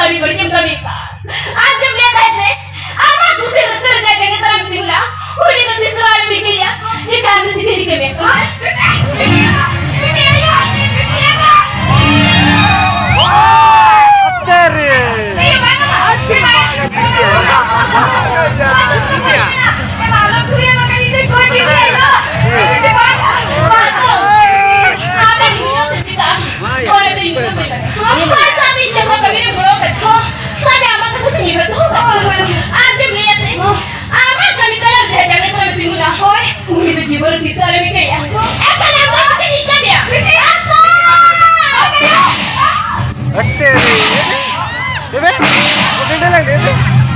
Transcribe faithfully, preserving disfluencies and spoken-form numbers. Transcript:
ᱟᱹᱰᱤ ᱵᱟᱹᱲᱤᱡ ᱮᱢ ᱠᱟᱹᱢᱤ ᱠᱟᱜᱼᱟ᱾ ᱟᱨ ᱡᱮᱢ ᱞᱟᱹᱭ ᱫᱟᱭ ᱥᱮ, ᱟᱢᱟᱜ ᱠᱩᱥᱤ ᱨᱟᱹᱥᱠᱟᱹ ᱨᱮ ᱡᱟᱦᱟᱸᱭ ᱡᱟᱸᱜᱟ ᱛᱟᱲᱟᱢ ᱛᱤᱸᱜᱩᱱᱟ, ᱩᱱᱤ ᱫᱚ ᱛᱤᱥ ᱨᱮᱦᱚᱸ ᱟᱞᱚᱢ ᱤᱠᱟᱹᱭᱟ᱾ ᱤᱠᱟᱹ ᱟᱢ ᱫᱚ ᱪᱤᱠᱟᱹ ᱤᱠᱟᱹ ᱢᱮ? ᱟᱯᱮ ᱨᱮ᱾ ᱟᱨ ᱡᱮᱢ ᱞᱟᱹᱭᱟ ᱥᱮ, ᱟᱢᱟᱜ ᱠᱟᱹᱢᱤ ᱛᱟᱞᱟ ᱨᱮ ᱡᱟᱦᱟᱸ ᱡᱟᱸᱜᱟ ᱛᱟᱞᱟ ᱨᱮ ᱛᱤᱸᱜᱩᱱᱟ, ᱦᱳᱭ, ᱩᱱᱤ ᱫᱚ ᱡᱤᱵᱚᱱ ᱨᱮ ᱛᱤᱥ ᱦᱚᱸ ᱟᱞᱚᱢ ᱤᱠᱟᱹᱭᱟ᱾ ᱮᱱᱠᱷᱟᱱ ᱟᱢ ᱫᱚ ᱪᱮᱫ ᱤᱧ ᱠᱟᱹᱢᱤᱭᱟ? ᱟᱥᱛᱮ ᱨᱮ᱾ ᱮᱵᱮ, ᱚᱠᱚᱭ ᱴᱷᱮᱱ ᱞᱟᱝ ᱫᱮᱡ?